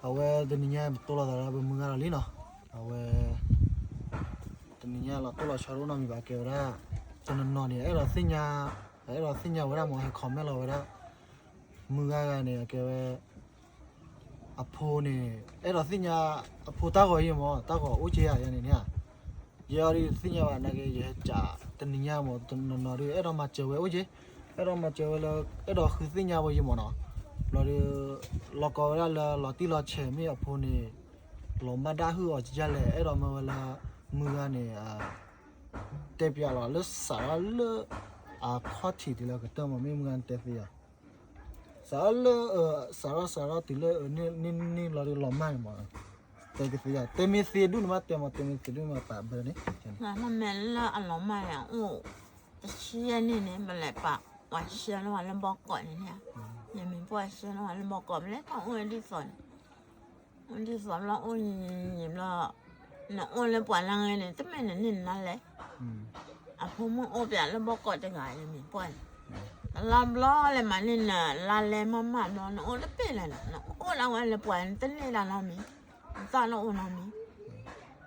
အဝဲတနံၤညါပတိၢ်လီၤသးဒီးပမုၢ်ဂၤလီၤလံနီၤ, အဝဲ တနံၤညါလီၤတိၢ်လီၤဆီတအိၣ်နီတမံၤဘၣ် ကဲဝဲဒၣ် တနီၤနီၤန့ၣ် အဲၣ်ဒိးသ့ၣ်ညါ, အဲၣ်ဒိးသ့ၣ်ညါဝဲဒၣ်မ့ၢ် ဟဲ comment လီၤဝဲဒၣ် မုၢ်ဂၤဂၤန့ၣ် အကဲဝဲ အဖိန့ၣ် အဲၣ်ဒိးသ့ၣ်ညါ အဖိတၢ်ဂီၤအံၤမ့ၢ် တၢ်ဂီၤအိၣ်က့ယၤယဲန့ၣ်န့ၣ်ဧါ, ယဲအီၤဒ်သ့ၣ်ညါဘၣ်နာ်က့ ယဟဲကးတနံၤညါမ့ၢ် တနီၤနီၤဒ် အဲၣ်ဒိးမၤစၢၤဝဲအိၣ်က့, အဲၣ်ဒိးမၤစၢၤဝဲလၢ အဲၣ်ဒိးဃုသ့ၣ်ညါဝဲယဲမ့ၢ်နီၤ, ဘျီဒီး လီၤကီဝဲဒၣ်လၢလီၤတံၢ်လီၤဆဲးမ့ၢ်အဖိန့ၣ် လီၤမၢ်ဒၣ်ဟုၣ်အီၤကယဲလဲၣ် အဲၣ်ဒိးမၢဝဲလၢ မုၢ်ဂၤန့ၣ် တဲပျးလီၤလၢစးထီၣ်လၢ အခီၣ်ထံးတုၤလၢကတၢၢ်မ့ၢ် မ့ၢ်မုၢ်ဂၤန့ၣ်တဲသ့ဧါ, စးထီၣ်လၢ စးထီၣ်စးထီၣ်တုၤလၢ န့ၢ်န့ၢ်လီၤဒီးလီၤမၢ်န့ၣ်မ့ၢ် တဲကသ့ဧါ, တဲမ့ၢ်သ့ဒူၣ်န့ၣ်မး တဲမ့ၢ်တဲမ့ၢ်သ့ဒူၣ်န့ၣ်မးပာ်ဘၢန့ၣ်, မ့ၢ်လၢအလီၤမၢ်န့ၣ် အိၣ် တဆံယဲၢ်နံၣ်န့ၣ် ပလဲၤပာ် ပှၤဆှၢလၢပှၤလၢဘီကီးန့ၣ်န့ၣ်, ယမံၤပှၢ်ဆှၢလၢပှၤလၢဘီကီး ပလဲၤပာ်အိၣ်ဝဲဒ်သိးန့ၣ် အိၣ်ဒ်သိးဘျီအိၣ်ယံၤယံၤဘျီ, နအိၣ်လၢပှၤလၢအဂ့ၤန့ၣ် တမ့ၢ်နန့ၢ်နၤလဲၣ်, အဖိမုၣ်အိၣ်ပၠးလၢဘီကီးတဂၤ ယမံၤပှၢ်န့ၣ်, တလါဘျီလဲၤမၤန့ၢ်နၤ လါလဲမးမးဘျီ နအိၣ်တပ့ၢ်လၢၤနီၤ, နအိၣ်လၢဝဲလၢပှၤန့ၣ် တန့ၢ်ဒၣ်နီတမံၤ, နသးလၢအိၣ်နီတမံၤ,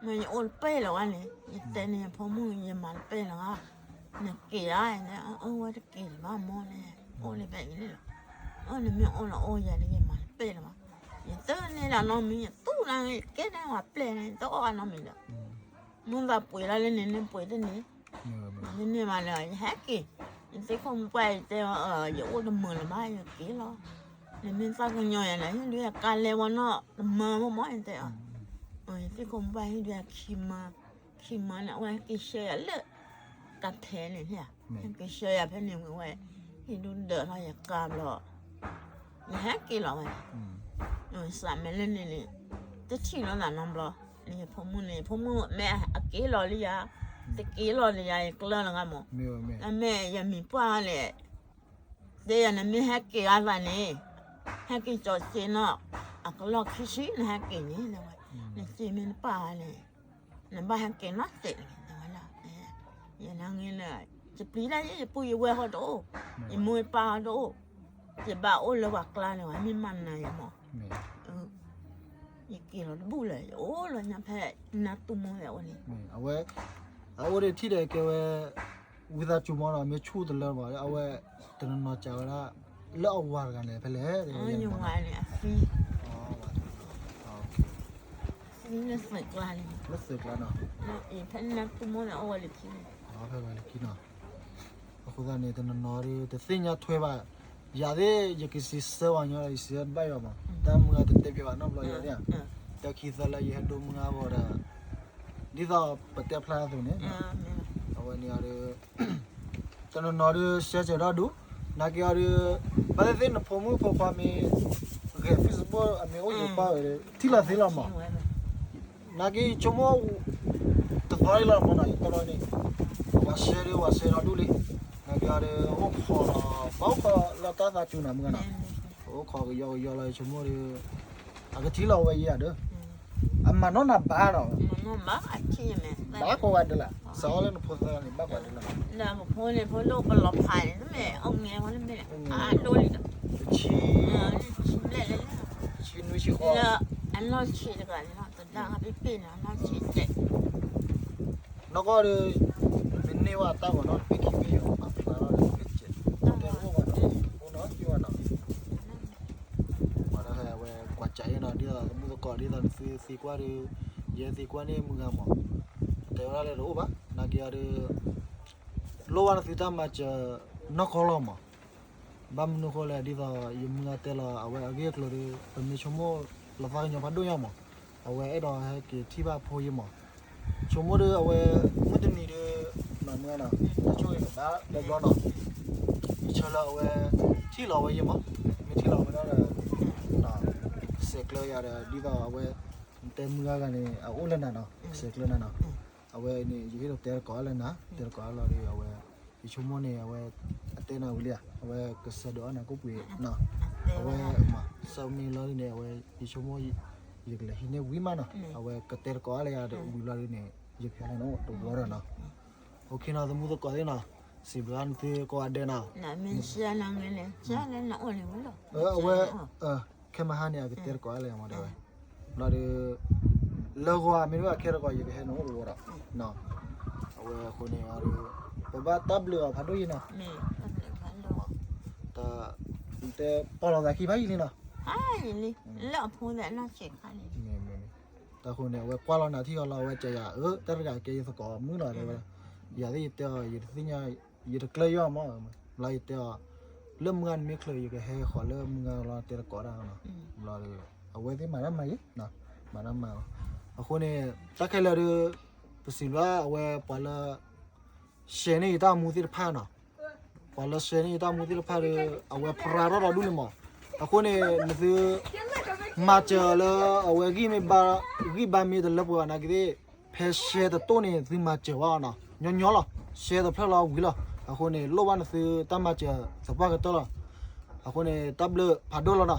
မ့ၢ်ယအိၣ်တပ့ၢ်လၢၤဝဲန့ၣ် ယတဲန့ၢ်ယဖိမုၣ် ယမၤတပ့ၢ်လၢၤဘၣ်, နက့ၤဧါ, အဝဲတက့ၤလၢၤဘၣ်မိၢ်န့ၣ်, အိၣ်လၢဖဲအံၤန့ၣ်လီၤ, အၢ နမ့ၢ်အိၣ်လၢအိၣ်ယၤဒီး ယမၤတပ့ၢ်လၢၤဘၣ်, ယတန့ၢ်ဒၣ်နီတမံၤ ယတူၢ်လၢ ယကဲန့ၢ်ဝဲပျဲၢ်န့ၣ် ယတအီၣ်အါနီတမံၤဒီး, မုၢ်သးပှ့ၤလီၤလၢန့ၣ် နပှ့ၤတန့ၢ်, ယန့ၢ်မးလၢ ယဟဲက့ၤ, ယသ့ၣ်ခိၣ်မုၣ်ပှၢ်ယတဲအီၤ ယအိၣ်တမုာ်လၢၤဘၣ် ယက့ၤလီၤ, နမ့ၢ်သးကညီၤယၤန့ၣ် ဟ့ၣ်ဒုးယၤကါလဲဝဲနီၢ်တမၢမ့ၢ်မ့ၢ် ယတဲအီၤ, ယသ့ၣ်ခိၣ်မုၣ်ပှၢ်ဟ့ၣ်ဒုးယၤခံမၢ ခံမၢန့ၣ် အဝဲဟဲက့ၤဆှၢယၤလၢ ကါဖဲန့ၣ်, ဟဲက့ၤဆှၢယၤဖဲန့ၣ်ဝံၤဝဲ, ဟ့ၣ်ဒုးဒၢးထီၣ်ယကါဘျီ, ယဟဲက့ၤလီၤဝဲ, စးမ့ၢ်လၢန့ၣ်န့ၣ်, တထံၣ်လိာ်သးနီတဘျီ, ယဖိမုၣ်န့ၣ် ယဖိမုၣ်မ့ၢ်အက့ၤလီၤလံယၤ, တက့ၤလီၤလံယၤ ယကျၢၢ်လီၤဂၤမး, အမ့ၢ်ယမံၤပှၢ်န့ၣ် တဲယၤ နမ့ၢ်ဟဲက့ၤအသးန့ၣ်, ဟဲက့ၤကၠီစ့နီၤ, အကလီၢ်ခံဆံ နဟဲက့ၤန့ၣ်, နစ့မ့ၢ်နပာ်န့ၣ်, နဘၣ်ဟဲက့ၤနီၤစ့, ယနၤန့ၣ်, ယပျံၤတၢ်ယဲ ယပုၢ်ယဝဲၢ်ဟီတအိၣ်, ယမိၢ်ယပၢ်ဟီတအိၣ်, ယဘၣ်အိၣ်လၢပှၤကျါန့ၣ် မ့ၢ်မၤနၤယၤမး, ယက့ၤလီၤတဘူၣ်လၢၤ ယအိၣ်လီၤညါဖဲ နါတူၢ်မိၢ်ဝဲအိၣ်န့ၣ်, အဝဲ အအိၣ်ဒံးထံၣ်ဒီးကဲဝဲ ဝံသးစူၤမးနီၤ မ့ၢ်ဆူၣ်တလၢဘၣ် အဝဲ တနီၤနီၤစံးဝဲဒၣ် လၢအဝၤတဂၤန့ၣ် ဖဲလဲၣ်, ယဝၤန့ၣ်အသံ, သံလၢသုးကျါန့ၣ်, လၢသုးကျါနီၤ, ဖဲနါတူၢ်မိၢ်န့ၣ် အိၣ်ဝဲလၢခံန့ၣ်, ဖဲဝဲလၢခံနီၤ, အဃိသတးန့ၣ် တနီၤနီၤဒီး တသ့ၣ်ညါထွဲဘၣ်, ယၤသ့ၣ် ယကစံးဆၢဝဲညီ ယစံးဆၢတဘၣ်ယီၤမး တၢ်မုၢ်ဂၤတတဲပျဲဘၣ်နီတဘျီယၤသ့ၣ်, တၢ်ခံသၢလၢယဟဲဒိမုၢ်ဂၤဂီၤဒီး ဒ်သိးပတဲဖျါအသိးန့ၣ်, အဝဲန့ၣ်အီၤဒီး တနီၤနီၤဒီး ဆၢစၢၤဒီဒူၣ်, နာ်က့အီၤဒီး ဘၣ်သ့ၣ်သ့ၣ်နဖိမုၣ်ဖိခွါမ့ၢ် ဂဲၤ Facebook အမ့ၢ်အိၣ်ယိၤပၢ်ဝဲ ထံၣ်လီၤသ့လီၤမး, နာ်က့ယဆိကမိၣ် တသီလီၤမးနီၤ ယတီၢ်လီၤန့ၣ်, ဝၤဆှၢဒီး ဝၤဆှၢဒီဒူၣ်လံ, နာ်က့အီၤဒီး အိၣ်ခိးလီၤ ဘၣ်အိၣ်ခိးလီၤတၢ်သးစူၤနီၤ မုၢ်ဂၤနီၤ, အိၣ်ခိးကယီကယီလီၤ ယဆိကမိၣ်ဒီး အကထံၣ်လီၤဝဲယၤဒီး အမၤနီၢ်နၤဘၣ်နီၤ, ဘၣ်ကိးဂၤဒဲးလၢ်, စးအီၤလၢနဖိသၢဂၤန့ၣ် ဘၣ်ကိးဂၤဒဲးလၢ်, လၢပဖိန့ၣ် ဖိဒိၣ်ပလီၤဖးန့ၣ် တမ့ၢ်အိၣ်ငဲဝဲလၢမ့ၢ်လဲၣ်, အဒိလံဒီး, ဆံ, ဆံဘျဲၣ်လဲၣ်လဲၣ်, ဆံနွံဆံဃိး, လၢအနီၢ်ဆံးတဂၤန့ၣ်လီၤ တဒါပ့ၢ်ပ့ၢ်န့ၣ် အနီၢ်ဆံးတဲ နီၢ်ကီၢ်ဒီး မ့ၢ်န့ၢ်ဝဲတၢ်ဂီၤနီၤ ပ့ၢ်ခံပ့ၢ်ယီၤ ပာ်ဖျါထီၣ်ဒီး ပ့ၢ်ကဲး တဲတအိၣ်ဘၣ်နီၤ အိၣ်နီၤ ဟံၣ်ဝဲနီၤ, ပှၤလၢဟဲဝဲ ကွၢ်ကးအံၤနီၤ ဒ်သိးသမုသကိး ဒ်သိးနသုသံကွၢ်ဒီး ယဲသံကွၢ်န့ၢ်မုၢ်ဂၤမး, တဲဝဲဒၣ်လၢတအိၣ်ဘၣ် နာ်က့အီၤဒီး လိၣ်ဘၣ်နသုတၢ်မၤစၢၤ နီၢ်ကီၢ်လီၤမး, ဘၣ်မနုၤဃိလဲၣ် ဒ်သိးယမုၢ်ဂၤတဲလီၤ အဝဲအဂ့ၢ်အကျိၤဒီး ပမ့ၢ်ဆိကမိၣ်လီၤသးကညီၤဖးဒိၣ်ညါမး, အဝဲအဲၣ်ဒိးဟဲက့ၤထံၣ်ဘၣ်ဖိယံၤမး, ဆိကမိၣ်ဒီးအဝဲ မုၢ်တနံၤဒီး မၤမုၢ်ဂၤနီၤ တၢ်ဆိၣ်ဂ့ၤကဘၣ်ဘျီဘျီနီၤ, ယဆၢလၢအဝဲ ထံၣ်လီၤဝဲယံၤမး, မ့ၢ်ထံၣ်လီၤဝဲဒၣ်ဒီး ကဆဲးကျၢယၤဒီး ဒ်သိးအဝဲ တဲမုၢ်ဂၤဂၤန့ၣ် အအိၣ်လၢနၤနီၤ ကဆဲးကျၢနၤနီၤ, အဝဲန့ၣ် ယဟ့ၣ်လီၤတဲတကိးအါလၢနၤ တဲတကိးအါလီၤဒီး အဝဲ ယဆိကမိၣ်န့ၣ် အဝဲ အတဲနၤဝံၤလံဧါ အဝဲကဆၢဒိးအီၣ်နၤကိးပှ့ၤနီၤ, အဝဲ ဆၢမံၤလီၤဒ်န့ၣ် အဝဲ ယဆိကမိၣ် ယကလဲၤဟံးန့ၢ်ဝံၤမးနီၤ, အဝဲကတဲတကိးအါလၢယၤဒီးဝံၤလီၤဒ်န့ၣ် ယဖျါလီၤနီၤ တဝီဒီးနီၤ, အိၣ်ခ့နီၤ သမုသကိးသ့ၣ်နီၤ, စံးဘျုးနသုကိးဂၤဒဲးနီၤ, အဝဲ ခဲမဟါန့ၣ် အကတဲသကိးဒၣ်လဲၣ်မးတဲဝဲ, ဘျီဒီး လၢဂီၤမ့ၢ်တဘၣ်ခဲတကိး ယကဟဲနုာ်အိၣ်တဝီဒီး, အဝဲအဃိန့ၣ်ဒီး ပဘၣ်တၢ်ဘျုးအီၤဖးဒိၣ်အံၤနီၤ, တတဲပီၢ်လီၤသးခံဖးယံာ်လံနီၤ, လၢအဖိသၣ်လီၤဆဲးခါန့ၣ်, တၢ်ဃိန့ၣ် အဝဲကွၢ်လီၤနၤထံၣ်ဃီလီၤ အဝဲကဲယၤ အၢ တၢ်တဂၤကဲယသကိးမုၣ်လီၤတဲဝဲ, ယၤသ့ၣ်ယတဲအီၤ ယတသ့ၣ်ညါ ယတကျၢၤယီၤမး, ဘျီယတဲအီၤ လၢမုၢ်ဂၤနမ့ၢ်ချုး ယကဟဲဃီၤလၢမုၢ်ဂၤလီၤ တဲသကိးဒၣ်နီၤ, ဘျီဒီး အဝဲသ့ၣ်မၤတၢ်မၤယံၤ, မၤတၢ်မၤလီၤ, အဃိန့ၣ် တၢ်ခဲလၢာ်ဒီး ပစံးဘျုးအဝဲပှၤလၢ share န့ၢ်ယတၢ်မူသ့ၣ်တဖၣ်နီၤ, ပှၤလၢ share န့ၢ်ယတၢ်မူသ့ၣ်တဖၣ်ဒီး အဝဲဖရၤထီၣ်ဒီးဒူၣ်န့ၣ်မး, အဃိန့ၣ် နသု မၤစၢၤလၢအဝဲဂံၢ်မ့ၢ်ဘါ ဂံၢ်ဘါမ့ၢ်တလၢပှဲၤဘၣ်နာ်က့သ့ၣ် ဖဲ share တတိၢ်န့ၣ် သုမၤစၢၤဘၣ်နီၤ, ညီညီလီၤ share တဖျၢၣ်လီၤဝံၤလီၤ, အဃိန့ၣ် လိၣ်ဘၣ်နသုတၢ်မၤစၢၤသပှၢ်ကတၢၢ်လီၤ, အဃိန့ၣ် တၢ်ဘျုးဖးဒိၣ်လီၤနီၤ,